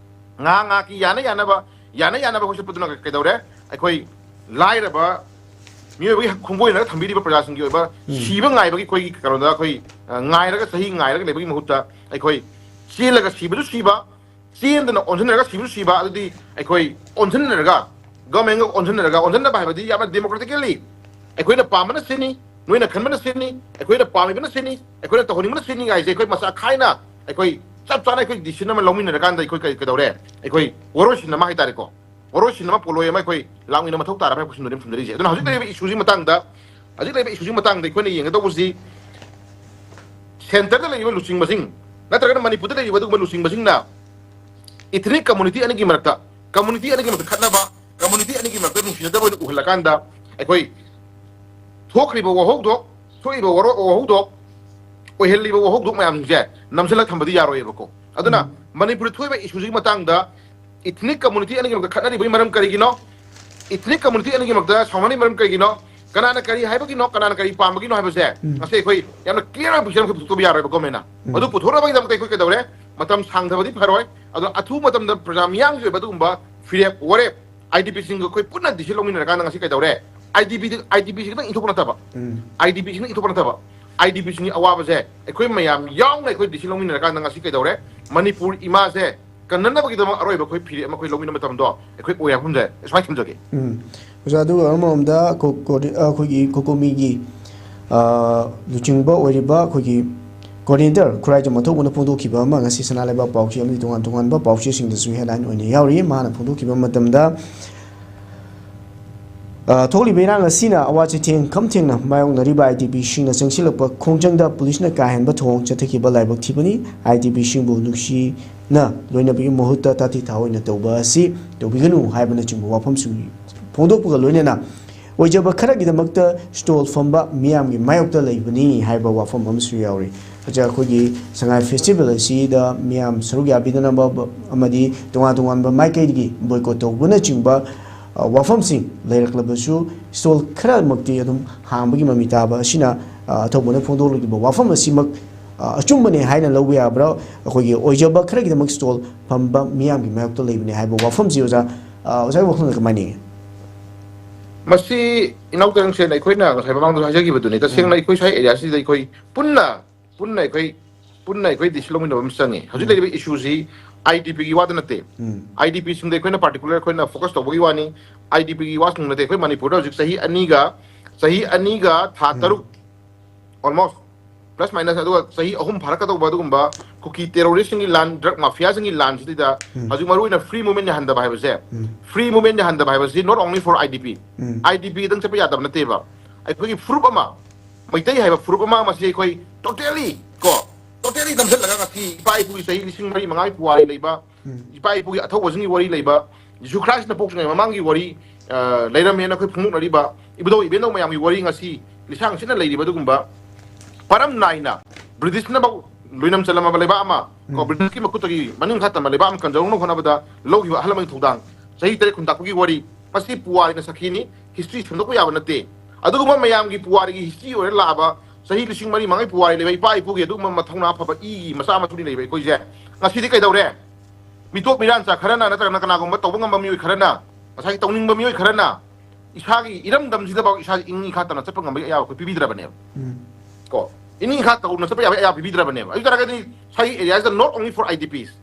ꯉꯥꯏꯍꯥꯛ ꯉꯥꯏꯍꯥꯛꯀꯤ ꯌꯥꯅ ꯌꯥꯅꯕ, ꯌꯥꯅ ꯌꯥꯅꯕ ꯑꯩꯈꯣꯏ ꯆꯠꯄꯗꯨꯅ ꯀꯩꯗꯧꯔꯦ? ꯑꯩꯈꯣꯏ ꯂꯥꯏꯔꯕ ꯃꯤꯑꯣꯏꯕꯒꯤ ꯈꯣꯡꯕꯣꯏꯅꯔꯒ ꯊꯝꯕꯤꯔꯤꯕ ꯄ꯭ꯔꯖꯥꯁꯤꯡꯒꯤ ꯑꯣꯏꯕ ꯎꯝ꯫ ꯁꯤꯕ ꯉꯥꯏꯕꯒꯤ ꯑꯩꯈꯣꯏꯒꯤ ꯀꯩꯅꯣꯗ ꯑꯩꯈꯣꯏ, ꯑ, ꯉꯥꯏꯔꯒ, ꯆꯍꯤ ꯉꯥꯏꯔꯒ ꯂꯩꯕꯒꯤ ꯃꯍꯨꯠꯇ ꯑꯩꯈꯣꯏ ꯆꯦꯜꯂꯒ ꯁꯤꯕꯁꯨ ꯁꯤꯕ, ꯆꯦꯟꯗꯅ ꯑꯣꯟꯁꯤꯟꯅꯔꯒ ꯁꯤꯕꯁꯨ ꯁꯤꯕ, ꯑꯗꯨꯗꯤ ꯑꯩꯈꯣꯏ ꯑꯣꯟꯁꯤꯟꯅꯔꯒ, ꯒꯣꯔꯃꯦꯟꯒ ꯑꯣꯟꯁꯤꯟꯅꯔꯒ, ꯑꯣꯟꯁꯤꯟꯅꯕ ꯍꯥꯏꯕꯗꯤ ꯌꯥꯝꯅ ꯗꯦꯃꯣꯀ꯭ꯔꯦꯇꯤꯀꯦꯜꯂꯤ ꯑꯩꯈꯣꯏꯅ ꯄꯥꯝꯕꯅ ꯁꯤꯅꯤ, ꯅꯣꯏꯅ ꯈꯟꯕꯅ ꯁꯤꯅꯤ, ꯑꯩꯈꯣꯏꯅ ꯄꯥꯝꯃꯤꯕꯅ ꯁꯤꯅꯤ, ꯑꯩꯈꯣꯏꯅ ꯇꯧꯍꯟꯅꯤꯡꯕꯅ ꯁꯤꯅꯤ ꯍꯥꯏꯁꯦ ꯑꯩꯈꯣꯏ ꯃꯆꯥ ꯈꯥꯏꯅ ꯑꯩꯈꯣꯏ ꯆꯞ ꯆꯥꯅ ꯑꯩꯈꯣꯏ ꯗꯤꯁꯤꯖꯟ ꯑꯃ ꯂꯧꯃꯤꯟꯅꯔꯀꯥꯟꯗ ꯑꯩꯈꯣꯏ ꯀꯩ-, ꯀꯩꯗꯧꯔꯦ? ꯑꯩꯈꯣꯏ ꯋꯥꯔꯣꯏꯁꯤꯟ ꯑꯃ ꯍꯥꯏꯇꯥꯔꯦꯀꯣ, ꯋꯥꯔꯣꯏꯁꯤꯟ ꯑꯃ, ꯄꯣꯠꯂꯣꯏ ꯑꯃ ꯑꯩꯈꯣꯏ ꯂꯥꯛꯃꯤꯟꯅ ꯃꯊꯧ ꯇꯥꯔꯕ ꯍꯥꯏꯕ ꯀꯣꯏꯁꯟꯗꯨꯅꯤ ꯁꯨꯝ ꯂꯩꯔꯤꯁꯦ꯫ ꯑꯗꯨꯅ ꯍꯧꯖꯤꯛ ꯂꯩꯔꯤꯕ ꯏꯁꯨꯁꯤꯒꯤ ꯃꯇꯥꯡꯗ, ꯍꯧꯖꯤꯛ ꯂꯩꯔꯤꯕ ꯏꯁꯨꯁꯤꯒꯤ ꯃꯇꯥꯡꯗ ꯑꯩꯈꯣꯏꯅ ꯌꯦꯡꯒꯗꯧꯕꯁꯤ ꯁꯦꯟꯇꯔꯗ ꯂꯩꯔꯤꯕ ꯂꯨꯆꯤꯡꯕꯁꯤꯡ ꯅꯠꯇ꯭ꯔꯒꯅ ꯃꯅꯤꯄꯨꯔꯗ ꯂꯩꯔꯤꯕ ꯑꯗꯨꯒꯨꯝꯕ ꯂꯨꯆꯤꯡꯕꯁꯤꯡꯅ ꯏꯊꯅꯤꯛ ꯀꯝꯃꯨꯅꯤꯇꯤ ꯑꯅꯤꯒꯤ ꯃꯔꯛꯇ, ꯀꯝꯃꯨꯅꯤꯇꯤ ꯑꯅꯤꯒꯤ ꯃꯔꯛꯇ ꯈꯠꯅꯕ, ꯀꯝꯃꯨꯅꯤꯇꯤ ꯑꯅꯤꯒꯤ ꯃꯔꯛꯇ ꯅꯨꯡꯁꯤꯅꯗꯕ ꯑꯣꯏꯅ ꯎꯍꯜꯂꯀꯥꯟꯗ ꯑꯩꯈꯣꯏ ꯊꯣꯛꯈ꯭ꯔꯤꯕ ꯋꯥꯍꯧꯗꯣꯛ, ꯊꯣꯛꯏꯕ ꯋꯥꯔꯣ-, ꯋꯥꯍꯧꯗꯣꯛ, ꯑꯣꯏꯍꯜꯂꯤꯕ ꯋꯥꯍꯧꯗꯣꯛ ꯃꯌꯥꯝꯁꯤꯡꯁꯦ ꯅꯝꯁꯤꯜꯂꯒ ꯊꯝꯕꯗꯤ ꯌꯥꯔꯣꯏꯌꯦꯕꯀꯣ꯫ ꯑꯗꯨꯅ ꯎꯝ꯫ ꯃꯅꯤꯄꯨꯔꯗ ꯊꯣꯛꯏꯕ ꯏꯁꯨꯁꯤꯒꯤ ꯃꯇꯥꯡꯗ ꯏꯊꯅꯤꯛ ꯀꯝꯃꯨꯅꯤꯇꯤ ꯑꯅꯤꯒꯤ ꯃꯔꯛꯇ ꯈꯠꯅꯔꯤꯕꯒꯤ ꯃꯔꯝ ꯀꯔꯤꯒꯤꯅꯣ? ꯏꯊꯅꯤꯛ ꯀꯝꯃꯨꯅꯤꯇꯤ ꯑꯅꯤꯒꯤ ꯃꯔꯛꯇ ꯁꯥꯎꯅꯔꯤꯕꯒꯤ ꯃꯔꯝ ꯀꯔꯤꯒꯤꯅꯣ? ꯀꯅꯥꯅ ꯀꯔꯤ ꯍꯥꯏꯕꯒꯤꯅꯣ? ꯀꯅꯥꯅ ꯀꯔꯤ ꯄꯥꯝꯕꯒꯤꯅꯣ ꯍꯥꯏꯕꯁꯦ ꯎꯝ꯫ ꯉꯁꯤ ꯑꯩꯈꯣꯏ ꯌꯥꯝꯅ ꯀ꯭ꯂꯤꯌꯥꯔ ꯑꯣꯏꯕ ꯄꯤꯛꯆꯔ ꯑꯃꯈꯛ ꯄꯨꯊꯣꯛꯇꯕ ꯌꯥꯔꯣꯏꯕ ꯒꯣꯔꯃꯦꯟꯅ꯫ ꯎꯝ꯫ ꯑꯗꯨ ꯄꯨꯊꯣꯛꯅꯕꯒꯤꯗꯃꯛꯇ ꯑꯩꯈꯣꯏ ꯀꯩꯗꯧꯔꯦ? ꯃꯇꯝ ꯁꯥꯡꯊꯕꯗꯤ ꯐꯔꯣꯏ꯫ ꯑꯗꯣ ꯑꯊꯨꯕ ꯃꯇꯝꯗ ꯄ꯭ꯔꯖꯥ ꯃꯤꯌꯥꯝꯒꯤ ꯑꯣꯏꯕ ꯑꯗꯨꯒꯨꯝꯕ ꯐꯤꯔꯦꯞ ꯋꯥꯔꯦꯞ, ꯑꯥꯏ ꯗꯤ ꯄꯤꯁꯤꯡꯒ ꯑꯩꯈꯣꯏ ꯄꯨꯟꯅ ꯗꯤꯁꯤꯖꯟ ꯂꯧꯃꯤꯟꯅꯔꯀꯥꯟꯗ ꯉꯁꯤ ꯀꯩꯗꯧꯔꯦ? I D P, I D ꯄꯤꯁꯤ ꯈꯤꯇꯪ ꯏꯪꯊꯣꯛꯄ ꯅꯠꯇꯕ, ꯎꯝ꯫ ꯑꯥꯏ ꯗꯤ ꯄꯤꯁꯤꯡ ꯏꯪꯊꯣꯛꯄ ꯅꯠꯇꯕ, ꯑꯥꯏ ꯗꯤ ꯄꯤꯁꯤꯡꯒꯤ ꯑꯋꯥꯕꯁꯦ ꯑꯩꯈꯣꯏ ꯃꯌꯥꯝ ꯌꯥꯎꯅ ꯑꯩꯈꯣꯏ ꯗꯤꯁꯤꯖꯟ ꯂꯧꯃꯤꯟꯅꯔꯀꯥꯟꯗ ꯉꯁꯤ ꯀꯩꯗꯧꯔꯦ? ꯃꯅꯤꯄꯨꯔ ꯏꯃꯥꯁꯦ ꯀꯟꯅꯅꯕꯒꯤꯗꯃꯛ ꯑꯔꯣꯏꯕ ꯑꯩꯈꯣꯏ ꯐꯤꯔꯦꯞ ꯑꯃ ꯑꯩꯈꯣꯏ ꯂꯧꯃꯤꯟꯅꯕ ꯃꯇꯝꯗꯣ ꯑꯩꯈꯣꯏ ꯑꯣꯏ ꯍꯥꯏꯕ ꯊꯝꯖꯩ꯫ ꯁꯨꯃꯥꯏꯅ ꯊꯝꯖꯒꯦ꯫ ꯎꯝ꯫ ꯑꯣꯖꯥ, ꯑꯗꯨꯒ ꯑꯃꯔꯣꯝꯗ ꯀꯣ-, ꯀꯣꯔꯗꯤ-, ꯑ, ꯑꯩꯈꯣꯏꯒꯤ ꯀꯣꯀꯣꯃꯤꯒꯤ, ꯑ, ꯂꯨꯆꯤꯡꯕ ꯑꯣꯏꯔꯤꯕ ꯑꯩꯈꯣꯏꯒꯤ ꯀꯣꯑꯣꯔꯗꯤꯅꯦꯇꯔ ꯈꯨꯔꯥꯏꯖꯝ ꯑꯊꯧꯕꯅ ꯐꯣꯡꯗꯣꯛꯈꯤꯕ ꯑꯃ ꯉꯁꯤ ꯁꯅꯥ ꯂꯩꯕꯥꯛ ꯄꯥꯎꯆꯦ ꯑꯃꯗꯤ ꯇꯣꯉꯥꯟ ꯇꯣꯉꯥꯟꯕ ꯄꯥꯎꯆꯦꯁꯤꯡꯗꯁꯨ ꯍꯦꯗꯂꯥꯏꯟ ꯑꯣꯏꯅ ꯌꯥꯎꯔꯤ꯫ ꯃꯥꯅ ꯐꯣꯡꯗꯣꯛꯈꯤꯕ ꯃꯇꯝꯗ, ꯑ, ꯊꯣꯛꯂꯤꯕ ꯏꯔꯥꯡ ꯑꯁꯤꯅ ꯑꯋꯥ ꯆꯩꯊꯦꯡ ꯈꯝ ꯊꯦꯡꯅ ꯃꯥꯌꯣꯛꯅꯔꯤꯕ ꯑꯥꯏ ꯗꯤ ꯄꯤꯁꯤꯡꯅ ꯆꯪꯁꯤꯜꯂꯛꯄ ꯈꯣꯡꯖꯪꯗ ꯄꯨꯂꯤꯁꯅ ꯀꯥ ꯍꯦꯟꯕ ꯊꯧꯑꯣꯡ ꯆꯠꯊꯈꯤꯕ ꯂꯥꯏꯕꯛ ꯊꯤꯕꯅꯤ꯫ ꯑꯥꯏ ꯗꯤ ꯄꯤꯁꯤꯡꯕꯨ ꯅꯨꯡꯁꯤꯅ ꯂꯣꯏꯅꯕꯒꯤ ꯃꯍꯨꯠꯇ ꯇꯥꯊꯤ ꯇꯥꯑꯣꯏꯅ ꯇꯧꯕ ꯑꯁꯤ ꯇꯧꯕꯤꯒꯅꯨ ꯍꯥꯏꯕꯅꯆꯤꯡꯕ ꯋꯥꯐꯝꯁꯨ ꯐꯣꯡꯗꯣꯛꯄꯒ ꯂꯣꯏꯅꯅ ꯑꯣꯏꯖꯕ ꯈꯔꯒꯤꯗꯃꯛꯇ ꯁ꯭ꯇꯣꯜ ꯐꯝꯕ ꯃꯤꯌꯥꯝꯒꯤ ꯃꯥꯌꯣꯛꯇ ꯂꯩꯕꯅꯤ ꯍꯥꯏꯕ ꯋꯥꯐꯝ ꯑꯃꯁꯨ ꯌꯥꯎꯔꯤ꯫ ꯍꯧꯖꯤꯛ ꯑꯩꯈꯣꯏꯒꯤ ꯁꯉꯥꯏ ꯐꯦꯁꯇꯤꯚꯦꯜ ꯑꯁꯤꯗ ꯃꯤꯌꯥꯝ ꯁꯔꯨꯛ ꯌꯥꯕꯤꯗꯅꯕ ꯑꯃꯗꯤ ꯇꯣꯉꯥꯟ ꯇꯣꯉꯥꯟꯕ ꯃꯥꯏꯀꯩꯗꯒꯤ ꯕꯣꯏꯀꯣꯠ ꯇꯧꯕꯅꯆꯤꯡꯕ, ꯑ, ꯋꯥꯐꯝꯁꯤꯡ ꯂꯩꯔꯛꯂꯕꯁꯨ, ꯁ꯭ꯇꯣꯜ ꯈꯔꯃꯛꯇꯤ ꯑꯗꯨꯝ ꯍꯥꯡꯕꯒꯤ ꯃꯃꯤ ꯇꯥꯕ ꯑꯁꯤꯅ, ꯑ, ꯑꯊꯧꯕꯅ ꯐꯣꯡꯗꯣꯛꯂꯤꯕ ꯋꯥꯐꯝ ꯑꯁꯤꯃꯛ, ꯑ, ꯑꯆꯨꯝꯕꯅꯦ ꯍꯥꯏꯅ ꯂꯧꯕ ꯌꯥꯕ꯭ꯔꯥ? ꯑꯩꯈꯣꯏꯒꯤ ꯑꯣꯏꯖꯕ ꯈꯔꯒꯤꯗꯃꯛ ꯁ꯭ꯇꯣꯜ ꯐꯝꯕ ꯃꯤꯌꯥꯝꯒꯤ ꯃꯥꯌꯣꯛꯇ ꯂꯩꯕꯅꯦ ꯍꯥꯏꯕ ꯋꯥꯐꯝꯁꯤ, ꯑꯣꯖꯥ, ꯑ, ꯑꯣꯖꯥꯒꯤ ꯋꯥꯈꯜꯅ ꯀꯃꯥꯏꯅ ꯌꯦꯡꯉꯤ? ꯃꯁꯤ ꯏꯅꯥꯎ ꯇꯔꯪꯁꯦꯟ, ꯑꯩꯈꯣꯏꯅ ꯉꯁꯥꯏ ꯃꯃꯥꯡꯗꯁꯨ ꯍꯥꯏꯖꯈꯤꯕꯗꯨꯅꯤ, ꯇꯁꯦꯡꯅ ꯑꯩꯈꯣꯏ ꯁ꯭ꯋꯥꯏ ꯑꯦꯔꯤꯌꯥꯁꯤꯗ ꯑꯩꯈꯣꯏ ꯄꯨꯟꯅ ꯄꯨꯟꯅ ꯑꯩꯈꯣꯏ ꯄꯨꯟꯅ ꯑꯩꯈꯣꯏ decision ꯂꯧꯃꯤꯟꯅꯕ ꯑꯃ ꯆꯪꯉꯤ꯫ ꯍꯧꯖꯤꯛ ꯂꯩꯔꯤꯕ ꯏꯁꯨꯁꯤ ꯑꯥꯏ ꯗꯤ ꯄꯤꯒꯤ ꯋꯥꯗ ꯅꯠꯇꯦ꯫ ꯑꯥꯏ ꯗꯤ ꯄꯤꯁꯤꯡꯗ ꯑꯩꯈꯣꯏꯅ particular ꯑꯩꯈꯣꯏꯅ focus ꯇꯧꯕꯒꯤ ꯋꯥꯅꯤ꯫ ꯑꯥꯏ ꯗꯤ ꯄꯤꯒꯤ ꯋꯥꯁꯤꯡ ꯅꯠꯇꯦ꯫ ꯑꯩꯈꯣꯏ ꯃꯅꯤꯄꯨꯔꯗ ꯍꯧꯖꯤꯛ ꯆꯍꯤ ꯑꯅꯤꯒ ꯆꯍꯤ ꯑꯅꯤꯒ ꯊꯥ ꯇꯔꯨꯛ, almost plus minus, ꯑꯗꯨꯒ ꯆꯍꯤ ꯑꯍꯨꯝ ꯐꯥꯔꯛꯀꯗꯧꯕ ꯑꯗꯨꯒꯨꯝꯕ ꯀꯨꯀꯤ terroristꯁꯤꯡꯒꯤ ꯂꯥꯟ, drug mafiaꯁꯤꯡꯒꯤ ꯂꯥꯟꯁꯤꯗ ꯍꯧꯖꯤꯛ ꯃꯔꯨ ꯑꯣꯏꯅ free movement ꯌꯥꯍꯟꯗꯕ ꯍꯥꯏꯕꯁꯦ, free movement ꯌꯥꯍꯟꯗꯕ ꯍꯥꯏꯕꯁꯤ not only for I D P, I D ꯄꯤꯗꯪ ꯆꯠꯄ ꯌꯥꯗꯕ ꯅꯠꯇꯦꯕ꯫ ꯑꯩꯈꯣꯏꯒꯤ ꯐꯨꯔꯨꯞ ꯑꯃ, ꯃꯩꯇꯩ ꯍꯥꯏꯕ ꯐꯨꯔꯨꯞ ꯑꯃ, ꯃꯁꯤ ꯑꯩꯈꯣꯏ totally ꯀꯣ, totally ꯅꯝꯁꯤꯜꯂꯒ ꯉꯁꯤ ꯏꯄꯥ ꯏꯄꯨꯒꯤ ꯆꯍꯤ ꯂꯤꯁꯤꯡ ꯃꯔꯤ ꯃꯉꯥꯒꯤ ꯄꯨꯋꯥꯔꯤ ꯂꯩꯕ, ꯏꯄꯥ ꯏꯄꯨꯒꯤ ꯑꯊꯧꯕꯁꯤꯡꯒꯤ ꯋꯥꯔꯤ ꯂꯩꯕ, ꯖꯤꯁꯨ ꯈ꯭ꯔꯥꯏꯁꯅ ꯄꯣꯛꯇ꯭ꯔꯤꯉꯩ ꯃꯃꯥꯡꯒꯤ ꯋꯥꯔꯤ, ꯑ, ꯂꯩꯔꯝꯃꯦꯅ ꯑꯩꯈꯣꯏ ꯐꯣꯡꯗꯣꯛꯅꯔꯤꯕ ꯏꯕꯨꯙꯧ ꯏꯕꯦꯟꯗꯧ ꯃꯌꯥꯝꯒꯤ ꯋꯥꯔꯤ, ꯉꯁꯤ ꯂꯤꯁꯥꯡ ꯁꯤꯠꯅ ꯂꯩꯔꯤꯕ ꯑꯗꯨꯒꯨꯝꯕ ꯄꯔꯝ ꯅꯥꯏꯅ ꯕ꯭ꯔꯤꯇꯤꯁꯅꯐꯧ ꯂꯣꯏꯅꯝ ꯆꯜꯂꯝꯃꯕ ꯂꯩꯕꯥꯛ ꯑꯃ, ꯀꯣ, ꯕ꯭ꯔꯤꯇꯤꯁꯀꯤ ꯃꯈꯨꯠꯇꯒꯤ ꯃꯅꯤꯡ ꯃꯈꯥ ꯇꯝꯕ ꯂꯩꯕꯥꯛ ꯑꯃ ꯀꯟꯖꯍꯧꯅꯕ ꯍꯣꯠꯅꯕꯗ ꯂꯧꯈꯤꯕ ꯑꯍꯜ ꯂꯃꯟꯒꯤ ꯊꯧꯗꯥꯡ, ꯆꯍꯤ ꯇꯔꯦꯠ ꯈꯨꯟꯇꯥꯛꯄꯒꯤ ꯋꯥꯔꯤ, ꯃꯁꯤ ꯄꯨꯋꯥꯔꯤꯅ ꯁꯥꯈꯤꯅꯤ, history ꯁꯦꯝꯗꯣꯛꯄ ꯌꯥꯕ ꯅꯠꯇꯦ꯫ ꯑꯗꯨꯒꯨꯝꯕ ꯃꯌꯥꯝꯒꯤ ꯄꯨꯋꯥꯔꯤꯒꯤ history ꯑꯣꯏꯔ ꯂꯥꯛꯑꯕ ꯆꯍꯤ ꯂꯤꯁꯤꯡ ꯃꯔꯤ ꯃꯉꯥꯒꯤ ꯄꯨꯋꯥꯔꯤ ꯂꯩꯕ ꯏꯄꯥ ꯏꯄꯨꯒꯤ ꯑꯗꯨꯒꯨꯝꯕ ꯃꯊꯧꯅꯥ ꯐꯕ ꯏꯒꯤ ꯃꯆꯥ ꯃꯊꯨꯅꯤ ꯂꯩꯕ ꯑꯩꯈꯣꯏꯁꯦ ꯉꯁꯤꯗꯤ ꯀꯩꯗꯧꯔꯦ? ꯃꯤꯇꯣꯞ ꯃꯤꯔꯥꯟꯆꯥ ꯈꯔꯅ ꯅꯠꯇ꯭ꯔꯒꯅ ꯀꯅꯥꯒꯨꯝꯕ ꯇꯧꯕ ꯉꯝꯕ ꯃꯤꯑꯣꯏ ꯈꯔꯅ, ꯉꯁꯥꯏꯒꯤ ꯇꯧꯅꯤꯡꯕ ꯃꯤꯑꯣꯏ ꯈꯔꯅ ꯏꯁꯥꯒꯤ ꯏꯔꯝꯗꯝꯁꯤꯗꯐꯥꯎ ꯏꯁꯥꯒꯤ ꯏꯪ ꯏꯈꯥ ꯇꯝꯅ ꯆꯠꯄ ꯉꯝꯕꯒꯤ ꯑꯌꯥꯕ ꯑꯩꯈꯣꯏ ꯄꯤꯕꯤꯗ꯭ꯔꯕꯅꯦꯕ꯫ ꯀꯣ, ꯏꯪ ꯏꯈꯥ ꯇꯧꯅ ꯆꯠꯄ ꯌꯥꯕꯒꯤ ꯑꯌꯥꯕ ꯄꯤꯕꯤꯗ꯭ꯔꯕꯅꯦꯕ꯫ ꯑꯗꯨ ꯑꯣꯏ ꯇꯥꯔꯒꯗꯤ ꯉꯁꯥꯏꯒꯤ areaꯁꯤꯗ not only for I D Ps,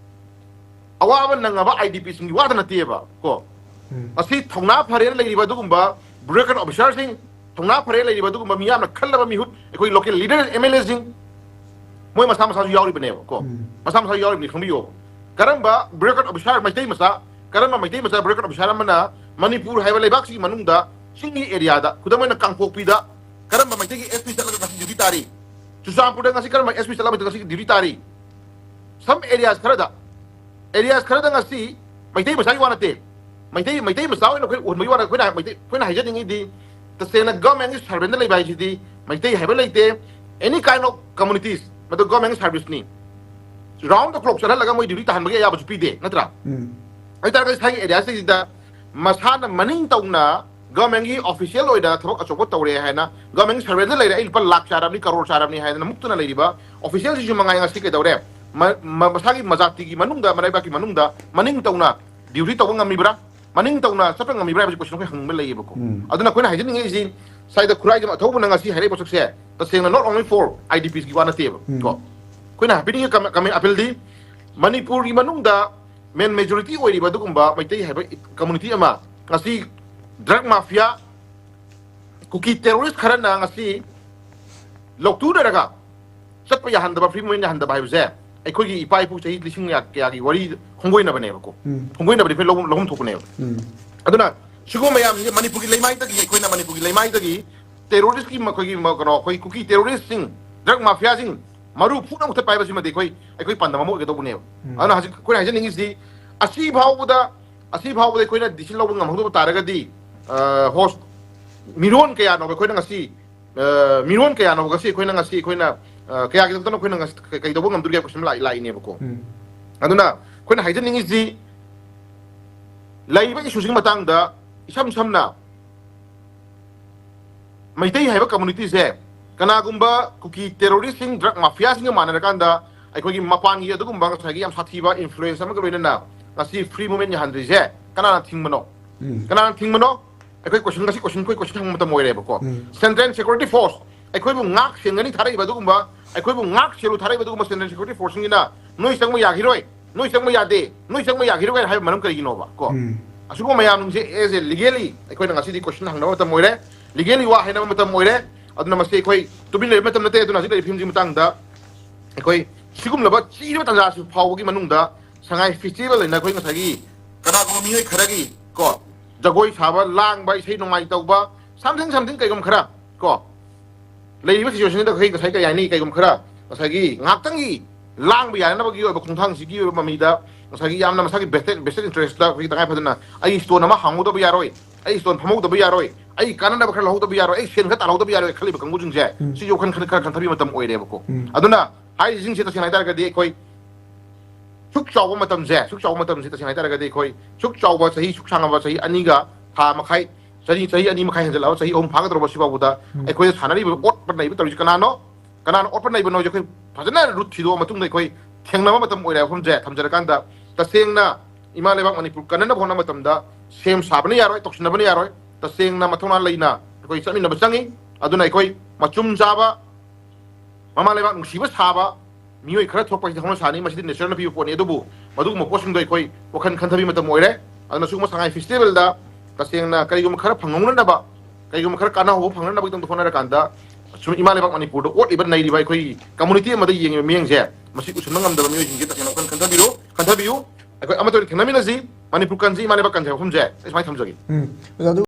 ꯑꯋꯥꯕ ꯅꯪꯉꯕ ꯑꯥꯏ ꯗꯤ ꯄꯤꯁꯤꯡꯒꯤ ꯋꯥꯗ ꯅꯠꯇꯦꯕ꯫ ꯀꯣ, ꯃꯁꯤ ꯊꯧꯅꯥ ꯐꯔꯦꯅ ꯂꯩꯔꯤꯕ ꯑꯗꯨꯒꯨꯝꯕ bureaucrat officerꯁꯤꯡ, ꯊꯧꯅꯥ ꯐꯔꯦ ꯂꯩꯔꯤꯕ ꯑꯗꯨꯒꯨꯝꯕ ꯃꯤꯌꯥꯝꯅ ꯈꯜꯂꯕ ꯃꯤꯍꯨꯠ, ꯑꯩꯈꯣꯏ local leader, ꯑꯦꯝ ꯑꯦꯜ ꯑꯦꯁꯤꯡ, ꯃꯣꯏ ꯃꯁꯥ ꯃꯁꯥꯁꯨ ꯌꯥꯎꯔꯤꯕꯅꯦꯕ꯫ ꯀꯣ, ꯃꯁꯥ ꯃꯁꯥꯁꯨ ꯌꯥꯎꯔꯤꯕꯅꯤ, ꯈꯪꯕꯤꯌꯣ꯫ ꯀꯔꯝꯕ bureaucrat officer ꯃꯩꯇꯩ ꯃꯆꯥ, ꯀꯔꯝꯕ ꯃꯩꯇꯩ ꯃꯆꯥ bureaucrat officer ꯑꯃꯅ ꯃꯅꯤꯄꯨꯔ ꯍꯥꯏꯕ ꯂꯩꯕꯥꯛꯁꯤꯒꯤ ꯃꯅꯨꯡꯗ ꯆꯤꯡꯒꯤ areaꯗ, ꯈꯨꯗꯝ ꯑꯣꯏꯅ ꯀꯥꯡꯄꯣꯛꯄꯤꯗ ꯀꯔꯝꯕ ꯃꯩꯇꯩꯒꯤ ꯑꯦꯁ ꯄꯤ ꯆꯠꯂꯒ ꯉꯁꯤ duty ꯇꯥꯔꯤ? ꯆꯨꯔꯆꯥꯟꯄꯨꯔꯗ ꯉꯁꯤ ꯀꯔꯝꯕ ꯑꯦꯁ ꯄꯤ ꯆꯠꯂꯒ ꯉꯁꯤ duty ꯇꯥꯔꯤ? Some areas ꯈꯔꯗ, areas ꯈꯔꯗ ꯉꯁꯤ ꯃꯩꯇꯩ ꯃꯆꯥꯒꯤ ꯋꯥ ꯅꯠꯇꯦ, ꯃꯩꯇꯩ, ꯃꯩꯇꯩ ꯃꯆꯥ ꯑꯣꯏꯅ ꯑꯩꯈꯣꯏ ꯎꯍꯟꯕꯒꯤ ꯋꯥ ꯅꯠꯇꯦ꯫ ꯑꯩꯈꯣꯏꯅ, ꯃꯩꯇꯩ, ꯑꯩꯈꯣꯏꯅ ꯍꯥꯏꯖꯅꯤꯡꯉꯤꯗꯤ, ꯇꯁꯦꯡꯅ governmentꯀꯤ servantꯗ ꯂꯩꯕ ꯍꯥꯏꯁꯤꯗꯤ ꯃꯩꯇꯩ ꯍꯥꯏꯕ ꯂꯩꯇꯦ, any kind of communities, ꯃꯗꯨ government serviceꯅꯤ꯫ Round the clock ꯆꯠꯍꯜꯂꯒ ꯃꯣꯏ duty ꯇꯥꯍꯟꯕꯒꯤ ꯑꯌꯥꯕꯁꯨ ꯄꯤꯗꯦ, ꯅꯠꯇ꯭ꯔꯥ? ꯑꯗꯨ ꯑꯣꯏꯇꯥꯔꯒꯗꯤ ꯉꯁꯥꯏꯒꯤ areaꯁꯤꯡꯁꯤꯗ ꯃꯁꯥꯅ ꯃꯅꯤꯡ ꯇꯧꯅ governmentꯀꯤ official ꯑꯣꯏꯅ ꯊꯕꯛ ꯑꯆꯧꯕ ꯇꯧꯔꯦ ꯍꯥꯏꯅ, government servantꯗ ꯂꯩꯔꯦ, ꯑꯩ ꯂꯨꯄꯥ ꯂꯥꯛ ꯆꯥꯔꯕꯅꯤ, ꯀꯔꯣꯔ ꯆꯥꯔꯕꯅꯤ ꯍꯥꯏꯗꯅ ꯃꯨꯛꯇꯅ ꯂꯩꯔꯤꯕ officialꯁꯤꯡꯁꯨ ꯃꯉꯥꯏ ꯉꯁꯤ ꯀꯩꯗꯧꯔꯦ? ꯃ-, ꯃ-, ꯃꯁꯥꯒꯤ ꯃꯖꯥꯇꯤꯒꯤ ꯃꯅꯨꯡꯗ, ꯃꯔꯩꯕꯥꯛꯀꯤ ꯃꯅꯨꯡꯗ ꯃꯅꯤꯡ ꯇꯧꯅ duty ꯇꯧꯕ ꯉꯝꯃꯤꯕ꯭ꯔꯥ? ꯃꯅꯤꯡ ꯇꯧꯅ ꯆꯠꯄ ꯉꯝꯃꯤꯕ꯭ꯔꯥ ꯍꯥꯏꯕꯁꯤ ꯀꯣꯏꯁꯟ ꯑꯩꯈꯣꯏ ꯍꯪꯅꯤꯡꯕ ꯂꯩꯌꯦꯕꯀꯣ꯫ ꯎꯝ꯫ ꯑꯗꯨꯅ ꯑꯩꯈꯣꯏꯅ ꯍꯥꯏꯖꯅꯤꯡꯉꯤꯁꯤ, ꯁ꯭ꯋꯥꯏꯗ ꯈꯨꯔꯥꯏꯗ ꯑꯊꯧꯕꯅ ꯉꯁꯤ ꯍꯥꯏꯔꯛꯏꯕ ꯄꯣꯠꯁꯛꯁꯦ ꯇꯁꯦꯡꯅ not only for IDPs ꯀꯤ ꯋꯥ ꯅꯠꯇꯦꯕ꯫ ꯎꯝ꯫ ꯀꯣ, ꯑꯩꯈꯣꯏꯅ ꯍꯥꯏꯕꯤꯅꯤꯡꯉꯤ ꯀꯃ-, ꯀꯃ-, appeal ꯗꯤ, ꯃꯅꯤꯄꯨꯔꯒꯤ ꯃꯅꯨꯡꯗ main majority ꯑꯣꯏꯔꯤꯕ ꯑꯗꯨꯒꯨꯝꯕ ꯃꯩꯇꯩ ꯍꯥꯏꯕ community ꯑꯃ ꯉꯁꯤ drug mafia, ꯀꯨꯀꯤ terrorist ꯈꯔꯅ ꯉꯁꯤ ꯂꯧꯇꯨꯅꯔꯒ ꯆꯠꯄ ꯌꯥꯍꯟꯗꯕ, free movement ꯌꯥꯍꯟꯗꯕ ꯍꯥꯏꯕꯁꯦ ꯑꯩꯈꯣꯏꯒꯤ ꯏꯄꯥ ꯏꯄꯨ ꯆꯍꯤ ꯂꯤꯁꯤꯡ ꯀꯌꯥ-, ꯀꯌꯥꯒꯤ ꯋꯥꯔꯤ ꯈꯣꯡꯒꯣꯏꯅꯕꯅꯦꯕꯀꯣ꯫ ꯎꯝ꯫ ꯈꯣꯡꯒꯣꯏꯅꯕꯗꯤ ꯑꯩꯈꯣꯏ ꯂꯧꯐꯝ, ꯂꯧꯐꯝ ꯊꯣꯛꯄꯅꯦꯕ꯫ ꯎꯝ꯫ ꯑꯗꯨꯅ ꯁꯤꯒꯨꯝꯕ ꯃꯌꯥꯝꯁꯦ ꯃꯅꯤꯄꯨꯔꯒꯤ ꯂꯩꯃꯥꯏꯗꯒꯤ, ꯑꯩꯈꯣꯏꯅ ꯃꯅꯤꯄꯨꯔꯒꯤ ꯂꯩꯃꯥꯏꯗꯒꯤ terrorist ꯀꯤ ꯃꯈꯣꯏꯒꯤ ꯃ-, ꯀꯩꯅꯣ, ꯑꯩꯈꯣꯏ ꯀꯨꯀꯤ terrorist ꯁꯤꯡ, drug mafia ꯁꯤꯡ ꯃꯔꯨ ꯐꯨꯅ ꯃꯨꯊꯠꯄ ꯍꯥꯏꯕꯁꯤꯃꯗꯤ ꯑꯩꯈꯣꯏ, ꯑꯩꯈꯣꯏ ꯄꯥꯟꯗꯝ ꯑꯃ ꯑꯣꯏꯒꯗꯧꯕꯅꯦꯕ꯫ ꯎꯝ꯫ ꯑꯗꯨꯅ ꯍꯧꯖꯤꯛ ꯑꯩꯈꯣꯏꯅ ꯍꯥꯏꯖꯅꯤꯡꯉꯤꯁꯤ, ꯑꯁꯤ ꯐꯥꯎꯕꯗ, ꯑꯁꯤ ꯐꯥꯎꯕꯗ ꯑꯩꯈꯣꯏꯅ decision ꯂꯧꯕ ꯉꯝꯍꯧꯗꯕ ꯇꯥꯔꯒꯗꯤ, ꯑ, ꯍꯣꯁ-, ꯃꯤꯔꯣꯟ ꯀꯌꯥꯅꯣꯕ ꯑꯩꯈꯣꯏꯅ ꯉꯁꯤ, ꯑ, ꯃꯤꯔꯣꯟ ꯀꯌꯥꯅꯣꯕ ꯉꯁꯤ ꯑꯩꯈꯣꯏꯅ, ꯉꯁꯤ ꯑꯩꯈꯣꯏꯅ, ꯑ, ꯀꯌꯥꯒꯤꯗꯃꯛꯇꯅꯣ ꯑꯩꯈꯣꯏꯅ ꯉꯁꯤ ꯀ-, ꯀꯩꯗꯧꯕ ꯉꯝꯗꯣꯔꯤꯒꯦ ꯍꯥꯏꯕ question ꯑꯃ ꯂꯥꯛ-, ꯂꯥꯛꯏꯅꯦꯕꯀꯣ꯫ ꯎꯝ꯫ ꯑꯗꯨꯅ ꯑꯩꯈꯣꯏꯅ ꯍꯥꯏꯖꯅꯤꯡꯉꯤꯁꯤ, ꯂꯩꯔꯤꯕ issue ꯁꯤꯒꯤ ꯃꯇꯥꯡꯗ ꯏꯁꯝ ꯁꯝꯅ ꯃꯩꯇꯩ ꯍꯥꯏꯕ community ꯁꯦ ꯀꯅꯥꯒꯨꯝꯕ ꯀꯨꯀꯤ terrorist ꯁꯤꯡ, drug mafia ꯁꯤꯡꯒ ꯃꯥꯟꯅꯔꯀꯥꯟꯗ ꯑꯩꯈꯣꯏꯒꯤ ꯃꯄꯥꯟꯒꯤ ꯑꯗꯨꯒꯨꯝꯕ ꯉꯁꯥꯏꯒꯤ ꯌꯥꯝ ꯁꯥꯊꯤꯕ influence ꯑꯃꯒ ꯂꯣꯏꯅꯅ ꯉꯁꯤ free movement ꯌꯥꯍꯟꯗ꯭ꯔꯤꯁꯦ ꯀꯅꯥꯅ ꯊꯤꯡꯕꯅꯣ? ꯎꯝ꯫ ꯀꯅꯥꯅ ꯊꯤꯡꯕꯅꯣ? ꯑꯩꯈꯣꯏ question, ꯉꯁꯤ question, ꯑꯩꯈꯣꯏ question ꯍꯪꯕ ꯃꯇꯝ ꯑꯣꯏꯔꯦꯕꯀꯣ꯫ ꯎꯝ꯫ Central Security Force, ꯑꯩꯈꯣꯏꯕꯨ ꯉꯥꯛ ꯁꯦꯟꯒꯅꯤ ꯊꯥꯔꯛꯏꯕ ꯑꯗꯨꯒꯨꯝꯕ, ꯑꯩꯈꯣꯏꯕꯨ ꯉꯥꯛ ꯁꯦꯜꯂꯨ ꯊꯥꯔꯛꯏꯕ ꯑꯗꯨꯒꯨꯝꯕ Central Security Force ꯁꯤꯡꯁꯤꯅ ꯅꯣꯏ ꯆꯪꯕ ꯌꯥꯈꯤꯔꯣꯏ, ꯅꯣꯏ ꯆꯪꯕ ꯌꯥꯗꯦ, ꯅꯣꯏ ꯆꯪꯕ ꯌꯥꯈꯤꯔꯣꯏ ꯍꯥꯏꯅ ꯍꯥꯏꯕ ꯃꯔꯝ ꯀꯔꯤꯒꯤꯅꯣꯕ ꯀꯣ? ꯎꯝ꯫ ꯑꯁꯤꯒꯨꯝꯕ ꯃꯌꯥꯝꯁꯦ as a legally ꯑꯩꯈꯣꯏꯅ ꯉꯁꯤꯗꯤ question ꯍꯪꯅꯕ ꯃꯇꯝ ꯑꯣꯏꯔꯦ, legally ꯋꯥ ꯍꯥꯏꯅꯕ ꯃꯇꯝ ꯑꯣꯏꯔꯦ꯫ ꯑꯗꯨꯅ ꯃꯁꯤ ꯑꯩꯈꯣꯏ ꯇꯨꯃꯤꯟ ꯂꯩꯕ ꯃꯇꯝ ꯅꯠꯇꯦ꯫ ꯑꯗꯨꯅ ꯍꯧꯖꯤꯛ ꯂꯩꯔꯤꯕ ꯐꯤꯕꯝꯁꯤ ꯃꯇꯥꯡꯗ ꯑꯩꯈꯣꯏ ꯁꯤꯒꯨꯝꯂꯕ ꯆꯤꯔꯕ ꯇꯥꯟꯖꯥꯁꯤ ꯐꯥꯎꯕꯒꯤ ꯃꯅꯨꯡꯗ ꯁꯉꯥꯏ festival ꯍꯥꯏꯅ ꯑꯩꯈꯣꯏ ꯉꯁꯥꯏꯒꯤ ꯀꯅꯥꯒꯨꯝꯕ ꯃꯤꯑꯣꯏ ꯈꯔꯒꯤ ꯀꯣ, ꯖꯒꯣꯏ ꯁꯥꯕ, ꯂꯥꯡꯕ, ꯏꯁꯩ ꯅꯣꯡꯃꯥꯏ ꯇꯧꯕ, something, something ꯀꯩꯒꯨꯝꯕ ꯈꯔ ꯀꯣ, ꯂꯩꯔꯤꯕ situation ꯁꯤꯗ ꯑꯩꯈꯣꯏ ꯉꯁꯥꯏ ꯀꯩ ꯍꯥꯏꯅꯤ, ꯀꯩꯒꯨꯝꯕ ꯈꯔ ꯉꯁꯥꯏꯒꯤ ꯉꯥꯏꯍꯥꯛꯇꯪꯒꯤ ꯂꯥꯡꯕ ꯌꯥꯅꯅꯕꯒꯤ ꯑꯣꯏꯕ ꯈꯣꯡꯊꯥꯡꯁꯤꯒꯤ ꯑꯣꯏꯕ ꯃꯃꯤꯗ ꯉꯁꯥꯏꯒꯤ ꯌꯥꯝꯅ ꯃꯁꯥꯒꯤ vested, vested interest ꯇ ꯑꯩꯈꯣꯏꯒꯤ ꯇꯉꯥꯏ ꯐꯗꯅ ꯑꯩ stall ꯑꯃ ꯍꯥꯡꯍꯧꯗꯕ ꯌꯥꯔꯣꯏ, ꯑꯩ stall ꯐꯝꯍꯧꯗꯕ ꯌꯥꯔꯣꯏ, ꯑꯩ ꯀꯥꯟꯅꯅꯕ ꯈꯔ ꯂꯧꯍꯧꯗꯕ ꯌꯥꯔꯣꯏ, ꯑꯩ ꯁꯦꯟ ꯈꯔ ꯇꯥꯜꯍꯧꯗꯕ ꯌꯥꯔꯣꯏ ꯈꯜꯂꯤꯕ ꯀꯥꯡꯕꯨꯁꯤꯡꯁꯦ, ꯎꯝ꯫ ꯁꯤꯁꯨ ꯋꯥꯈꯜ ꯈꯔ, ꯈꯔ ꯈꯟꯊꯕꯤꯕ ꯃꯇꯝ ꯑꯣꯏꯔꯦꯕꯀꯣ꯫ ꯎꯝ꯫ ꯑꯗꯨꯅ ꯍꯥꯏꯔꯤꯁꯤꯡꯁꯦ ꯇꯁꯦꯡꯅ ꯍꯥꯏꯇꯥꯔꯒꯗꯤ ꯑꯩꯈꯣꯏ ꯁꯨꯛ ꯆꯥꯎꯕ ꯃꯇꯝꯁꯦ, ꯁꯨꯛ ꯆꯥꯎꯕ ꯃꯇꯝꯁꯦ ꯇꯁꯦꯡꯅ ꯍꯥꯏꯇꯥꯔꯒꯗꯤ ꯑꯩꯈꯣꯏ ꯁꯨꯛ ꯆꯥꯎꯕ ꯆꯍꯤ ꯁꯨꯛ ꯁꯥꯡꯉꯕ ꯆꯍꯤ ꯑꯅꯤꯒ ꯊꯥ ꯃꯈꯥꯏ, ꯆꯍꯤ, ꯆꯍꯤ ꯑꯅꯤ ꯃꯈꯥꯏ ꯍꯦꯟꯖꯜꯂꯛꯑꯕ ꯆꯍꯤ ꯑꯍꯨꯝ ꯐꯥꯒꯗꯧꯔꯕ ꯁꯤꯐꯥꯎꯕꯗ ꯎꯝ꯫ ꯑꯩꯈꯣꯏꯗ ꯁꯥꯟꯅꯔꯤꯕ ꯑꯣꯠꯄ ꯅꯩꯕ ꯇꯧꯔꯤꯁꯦ ꯀꯅꯥꯅꯣ? ꯀꯅꯥꯅ ꯑꯣꯠꯄ ꯅꯩꯕꯅꯣ ꯍꯥꯏꯁꯦ ꯑꯩꯈꯣꯏ ꯐꯖꯅ root ꯊꯤꯗꯣꯛꯑ ꯃꯇꯨꯡꯗ ꯑꯩꯈꯣꯏ ꯊꯦꯡꯅꯕ ꯃꯇꯝ ꯑꯣꯏꯔꯦ ꯍꯥꯏꯕ ꯋꯥꯐꯝꯁꯦ ꯊꯝꯖꯔꯀꯥꯟꯗ, ꯇꯁꯦꯡꯅ ꯏꯃꯥ ꯂꯩꯕꯥꯛ ꯃꯅꯤꯄꯨꯔ ꯀꯟꯅꯅꯕ ꯍꯣꯠꯅꯕ ꯃꯇꯝꯗ ꯁꯦꯝ ꯁꯥꯕꯅ ꯌꯥꯔꯣꯏ, ꯇꯧꯁꯤꯟꯅꯕꯅ ꯌꯥꯔꯣꯏ꯫ ꯇꯁꯦꯡꯅ ꯃꯊꯧꯅꯥ ꯂꯩꯅ ꯑꯩꯈꯣꯏ ꯆꯠꯃꯤꯟꯅꯕ ꯆꯪꯉꯤ꯫ ꯑꯗꯨꯅ ꯑꯩꯈꯣꯏ ꯃꯆꯨꯝ ꯆꯥꯕ, ꯃꯃꯥ ꯂꯩꯕꯥꯛ ꯅꯨꯡꯁꯤꯕ ꯁꯥꯕ ꯃꯤꯑꯣꯏ ꯈꯔ ꯊꯣꯛꯄ ꯍꯥꯏꯁꯤꯗꯤ ꯍꯧꯅ ꯁꯥꯅꯤ, ꯃꯁꯤꯗꯤ ꯅꯦꯆꯔꯅ ꯄꯤꯕ ꯄꯣꯠꯅꯤ꯫ ꯑꯗꯨꯕꯨ ꯃꯗꯨꯒꯨꯝꯕ ꯄꯣꯠꯁꯤꯡꯗꯣ ꯑꯩꯈꯣꯏ ꯋꯥꯈꯜ ꯈꯟꯊꯕꯒꯤ ꯃꯇꯝ ꯑꯣꯏꯔꯦ꯫ ꯑꯗꯨꯅ ꯁꯤꯒꯨꯝꯕ ꯁꯉꯥꯏ ꯐꯦꯁꯇꯤꯚꯦꯜꯗ ꯇꯁꯦꯡꯅ ꯀꯔꯤꯒꯨꯝꯕ ꯈꯔ ꯐꯪꯍꯧꯅꯅꯕ, ꯀꯔꯤꯒꯨꯝꯕ ꯈꯔ ꯀꯥꯟꯅꯍꯧꯕ ꯐꯪꯅꯅꯕꯒꯤꯗꯃꯛꯇ ꯍꯣꯠꯅꯔꯀꯥꯟꯗ ꯁꯨꯝ ꯏꯃꯥ ꯂꯩꯕꯥꯛ ꯃꯅꯤꯄꯨꯔꯗ ꯑꯣꯠꯂꯤꯕ ꯅꯩꯔꯤꯕ ꯑꯩꯈꯣꯏ ꯀꯝꯃꯨꯅꯤꯇꯤ ꯑꯃꯗ ꯌꯦꯡꯉꯤꯕ ꯃꯤꯠꯌꯦꯡꯁꯦ ꯃꯁꯤ ꯎꯁꯤꯟꯕ ꯉꯝꯗꯕ ꯃꯤꯑꯣꯏꯁꯤꯡꯁꯦ ꯇꯁꯦꯡꯅ ꯋꯥꯈꯜ ꯈꯟꯊꯕꯤꯔꯣ, ꯈꯟꯊꯕꯤꯌꯨ꯫ ꯑꯩꯈꯣꯏ ꯑꯃꯠꯇ ꯑꯣꯏꯅ ꯊꯦꯡꯅꯃꯤꯟꯅꯁꯤ꯫ ꯃꯅꯤꯄꯨꯔ ꯀꯟꯁꯤ, ꯏꯃꯥ ꯂꯩꯕꯥꯛ ꯀꯟꯁꯤ ꯍꯥꯏꯕ ꯋꯥꯐꯝꯁꯦ ꯑꯩ ꯁꯨꯃꯥꯏꯅ ꯊꯝꯖꯒꯦ꯫ ꯎꯝ꯫ ꯑꯣꯖꯥ, ꯑꯗꯨ